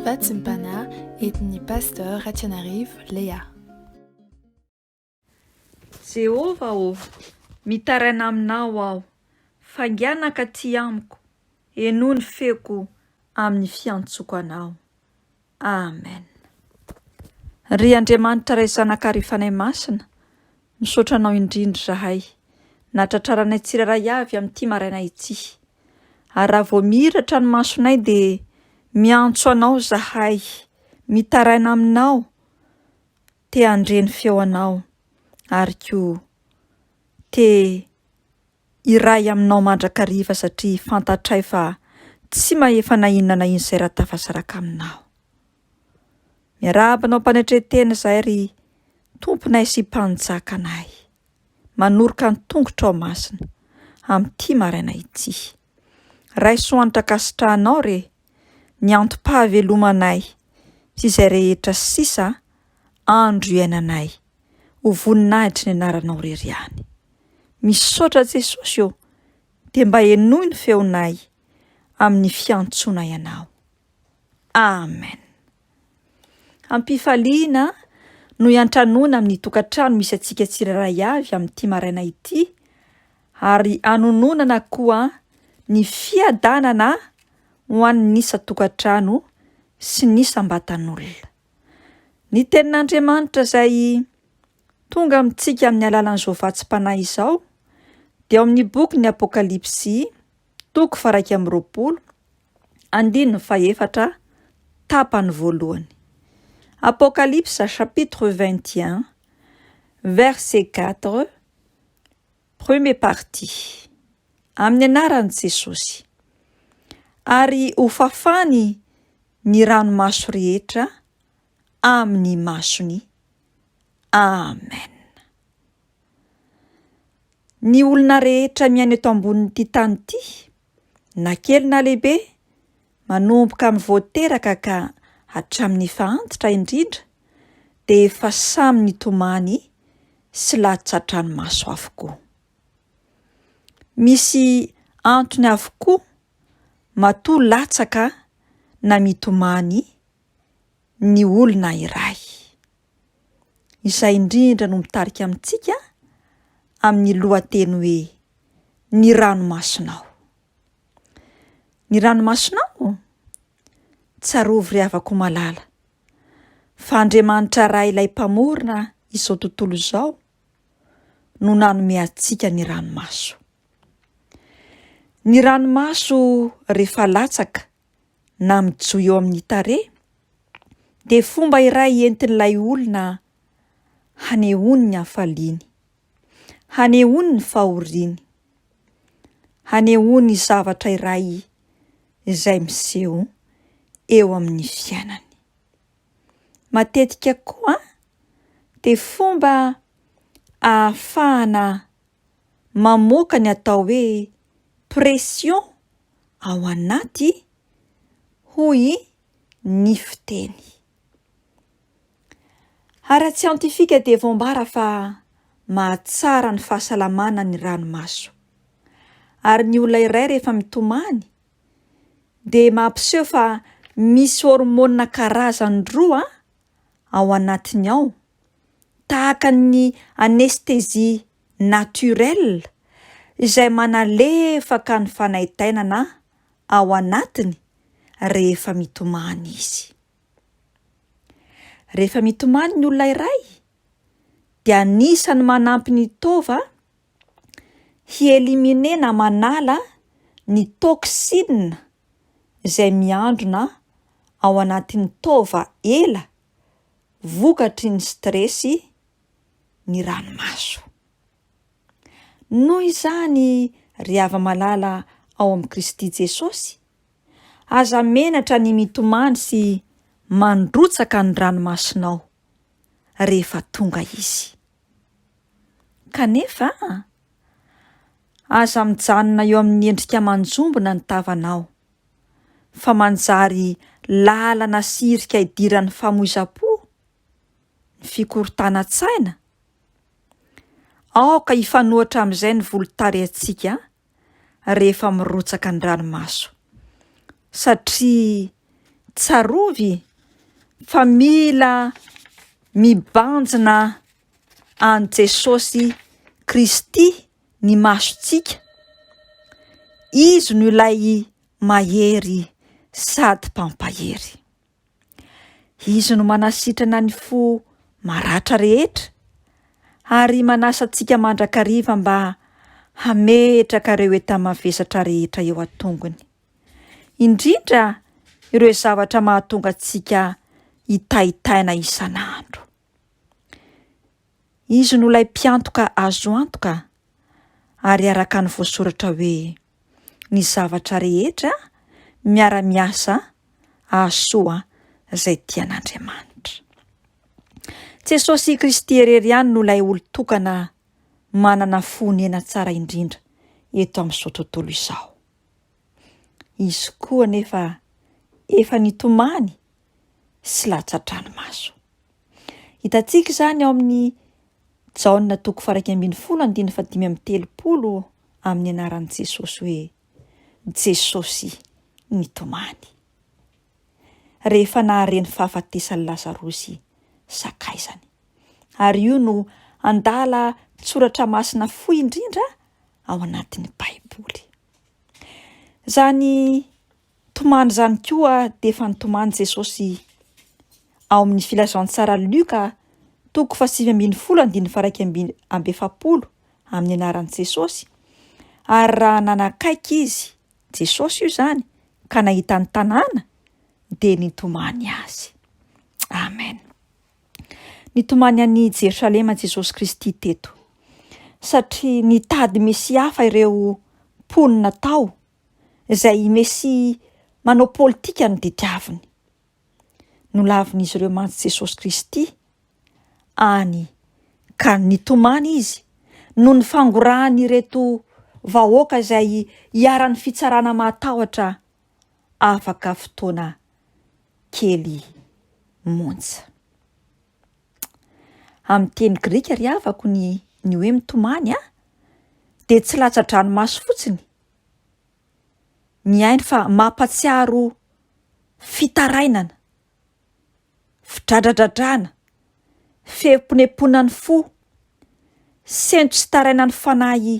Vatsim-panahy entin'ny Pasteur Ratianarivo Léa. Jehovah ô, mitaraina aminao aho, faingàna katy amiko, henoy ny feoko amin'ny fiantsoko anao. Amen. Ry Andriamanitra Ray Zanaka ary Fanahy Masina, misaotra Anao indrindra izahay, nahatratraranay tsirairay avy amin'ity maraina ity. Ary raha vao mihiratra ny masonay dia miantso Anao izahay, mitaraina Aminao, te handre ny feonao ary koa te hiray aminao mandrakariva satria fantatray fa tsy mahefa na inona na inona izay raha tafasaraka aminao. Miarahaba anao am-panetren-tena izahay ry Tomponay sy Mpanjakanay. Manoroka ny tongotrao masina amin'ity maraina ity. Raiso hanitra ankasitrahanao re ny antom-pahavelomanay sy izay rehetra sisa andro iainanay ho voninahitry ny anaranao irery ihany. Misaotra Jesosy ô, dia mba henoy ny feonay amin'ny fiantsoanay Anao. Amen. Am-pifaliana no iantranoana amin'ny tokantrano misy antsika tsirairay avy amin'ity maraina ity ary anononana koa ny fiadanana ho an'ny isan-tokantrano sy ny isam-batan'olona. Ny tenin'Andriamanitra izay tonga amintsika amin'ny alalan'izao vatsim-panahy izao dia ao amin'ny bokin'ny Apokalypsy toko faha-21 andininy fahefatra tapany voalohany. Apocalypse chapitre 21 verset 4 premier partie. Amin'ny anaran'i Jesosy. Ary hofafany ny ranomaso rehetra amin'ny masony. Amen. Ny olona rehetra miaina eto ambonin'ity tany ity, na kely na lehibe, manomboka amin'ny vao teraka ka hatramin'ny efa antitra indrindra, dia efa samy nitomany sy latsa-dranomaso avokoa. Misy antony avokoa matoa latsaka na mitomany ny olona iray. Izay indrindra no mitarika amintsika amin'ny lohateny hoe ny ranomasonao. Ny ranomasonao? Tsarovy ry havako malala fa Andriamanitra Ray ilay Mpamorona izao tontolo izao no nanome antsika ny ranomaso. Ny ranomaso rehefa latsaka na mijohy eo amin'ny tarehy dia fomba iray entin'ilay olona hanehoany ny hafaliany, hanehoany ny fahoriany, hanehoany zavatra iray izay miseho eo amin'ny fiainany. Matetika koa dia fomba ahafahana mamoaka ny atao hoe pression ao anaty hoy ny fiteny. Ara-tsiantifika dia voambara fa mahatsara ny fahasalamana ny ranomaso. Ary ny olona iray rehefa mitomany dia mampiseho fa misy hormonina karazany roa ao anatiny ao, tahaka ny anesthésie naturelle izay manalefaka ny fanaintainana ao anatiny rehefa mitomany izy. Rehefa mitomany ny olona iray dia anisan'ny manampy ny taova hi-éliminer na manala ny toxine izay miandrona ao anatin'ny taova ela vokatry ny stress ny ranomaso. Noho izany, ry hava-malala ao amin'i Kristy Jesosy, aza menatra ny mitomany sy mandrotsaka ny ranomasonao rehefa tonga Izy. Kanefa, aza mijanona eo amin'ny endrika manjombona ny tavanao, fa manjary lalana sy hirika idiran'ny famoizam-po ny fikorontanan-tsaina? Aoka hifanohitra amin'izay ny volon-tarehintsika rehefa mirotsaka ny ranomaso, satria. Tsarovy fa mila mibanjina an'i Jesosy Kristy ny masontsika, Izy no ilay mahery sady mpampahery. Izy no manasitrana ny fo maratra rehetra ary manasa antsika mandrakariva mba hametraka ireo enta-mavesatra rehetra eo an-tongony, indrindra ireo zavatra mahatonga antsika hitaitaina isan'andro. Izy no ilay mpiantoka azo antoka ary araka ny voasoratra hoe, ny zavatra rehetra miara-miasa hahasoa izay tia an'Andriamanitra. Jesosy Kristy irery ihany no ilay olon-tokana manana fonena tsara indrindra eto amin'izao tontolo izao. Izy koa anefa efa nitomany sy latsa-dranomaso. Hitantsika izany ao amin'ny Jaona toko faha-11 andininy faha-35 amin'ny anaran'i Jesosy hoe Jesosy nitomany rehefa nahare ny fahafatesan'i Lazarosy sakaizany. Ary io no andalan-tsoratra masina fohy indrindra ao anatin'ny Baiboly. Izany Tomany izany koa dia efa nitomany Jesosy ao amin'ny filazantsara Lioka toko faha-19 andininy faha-41 amin'ny anaran'i Jesosy, ary raha nanakaiky izy, Jesosy io izany, ka nahita ny tanàna dia nitomany azy. Amen. Nitomany an'i Jerosalema Jesosy Kristy teto, satria nitady Mesia hafa ireo mponina tao izay Mesia manao politika no tediaviny. Nolavin'izy ireo mantsy Jesosy Kristy any ka nitomany izy noho ny fangorahan'ireto vahoaka izay iharan'ny fitsarana mahatahotra afaka fotoana kely monja. Amin'ny teny grika ry havako ny ny hoe mitomany a dia tsy latsa-dranomaso fotsiny mihaino fa mampatsiaro fitarainana, fidradradradrana, fieponeponan'ny fo, sento sy tarainan'ny fanahy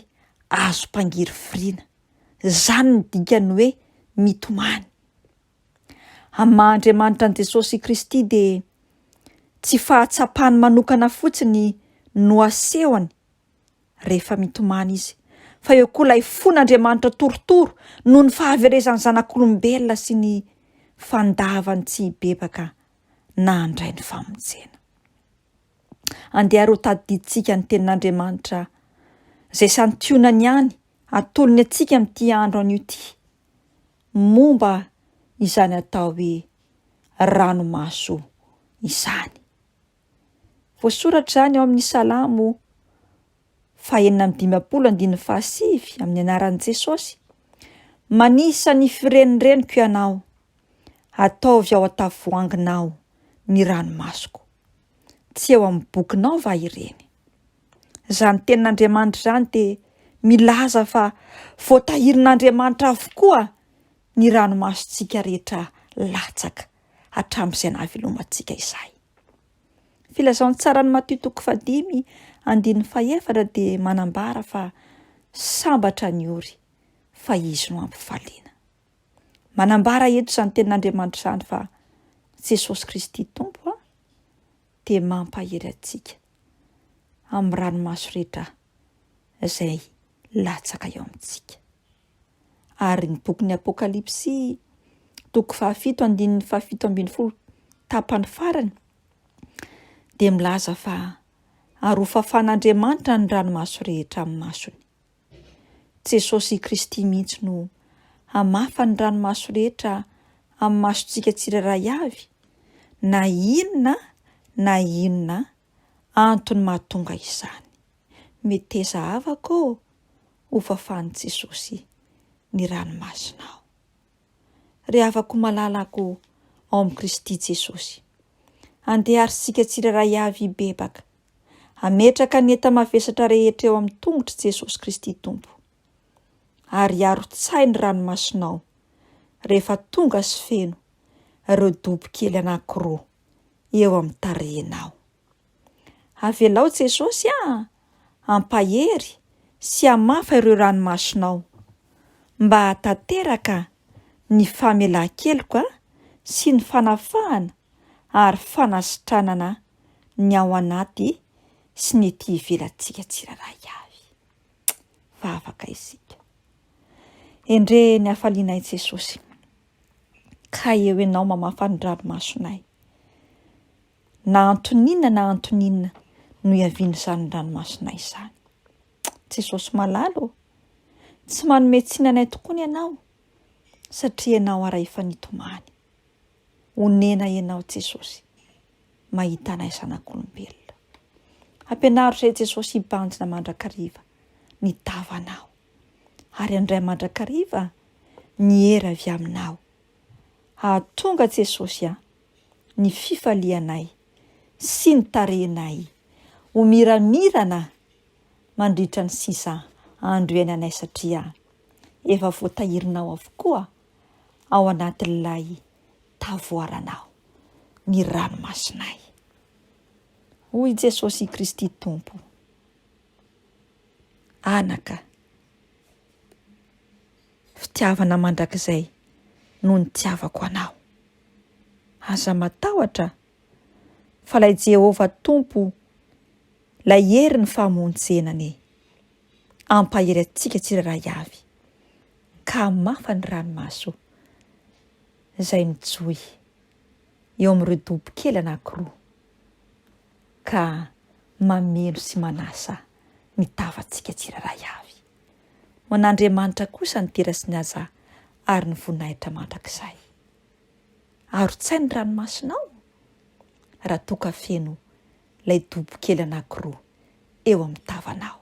azom-pangirifiriana. Izany no dikan'ny hoe mitomany. Amin'ny maha Andriamanitra an'i Jesosy Kristy dia tsy fahatsapany manokana fotsiny no asehony rehefa mitomany izy, fa eo koa ilay fon'Andriamanitra torotoro noho ny fahaverezan'ny zanak'olombelona sy ny fandavany tsy hibebaka na handray ny famonjena. Andeha ary ho tadidintsika ny tenin'Andriamanitra izay santionany ihany atolony antsika amin'ity andro anio ity momba izany atao hoe ranomaso izany. Voasoratra izany ao amin'ny Salamo fahenina amby 50 andininy fahasivy amin'ny anaran'i Jesosy. Manisa ny firenireniko ianao, ataovy ao an-tavoahanginao ny ranomasoko. Tsy eo amin'ny bokinao va ireny? Izany tenin'Andriamanitra izany dia milaza fa voatahirin'Andriamanitra avokoa ny ranomasontsika rehetra latsaka hatramin'izay nahavelomantsika izay. Filazantsaran'i Matio toko fahadimy andininy fahefatra dia manambara fa sambatra ny ory fa izy no ampifaliana. Manambara eto izany tenin'Andriamanitra izany fa Jesosy Kristy Tompo a dia mampahery antsika amin'ny ranomaso rehetra izay latsaka eo amintsika. Ary ny bokin'ny Apokalypsy toko fahafito andininy fahafito ambin'ny folo tapany farany dia milaza fa ary hofafan'Andriamanitra ny ranomaso rehetra amin'ny masony. Jesosy Kristy mihitsy no hamafa ny ranomaso rehetra amin'ny masontsika tsirairay avy, na inona na inona antony mahatonga izany. Meteza havako ô, hofafan'i Jesosy ny ranomasonao. Ry havako malalako ao amin'i Kristy Jesosy, andeha ary isika tsirairay avy hibebaka, hametraka ny enta-mavesatra rehetra eo amin'ny tongotr'i Jesosy Kristy Tompo, ary hiaro-tsahy ny ranomasonao rehefa tonga sy feno. ireo dobo kely anankiroa eo amin'ny tarehinao. Avelao Jesosy a! hampahery sy hamafa ireo ranomasonao mba hahatanteraka ny famelan-keloka sy ny fanafahana ary fanasitranana ny ao anaty sy ny ety ivelantsika tsirairay avy. Vavaka isika. Endrey ny hafalianay Jesosy, ka eo Ianao mamafa ny ranomasonay. Na antony inona na antony inona no iavian'izany ranomasonay izany. Jesosy malala ô, tsy manome tsiny anay tokoa ny Ianao, satria Ianao ara efa nitomany. Onena Ianao Jesosy, mahita anay zanak'olombelona. Ampianaro izay Jesosy hibanjina mandrakariva ny tavanao, ary handray mandrakariva ny hery avy aminao. Hahatonga Jesosy a, ny fifalianay sy ny tarehinay ho miramirana mandritra ny sisa andro iainanay satria efa voatahirinao avokoa ao anatin'ilay tavoaranao ny ranomasinay. Hoy Jesosy Kristy Tompo, Anaka, fitiavana mandrakizay no nitiavako anao. Aza matahotra, fa ilay Jehovah Tompo, ilay herin'ny famonjena anie, hampahery antsika tsirairay avy, ka hamafa ny ranomaso izay mijohy eo amin'ireo dobo kely anankiroa, ka mameno sy manasa ny tavantsika tsirairay avy. Ho an'Andriamanitra kosa ny dera sy ny haja ary ny voninahitra mandrakizay. Arotsay ny ranomasonao raha toa ka feno ilay dobo kely anankiroa eo amin'ny tavanao.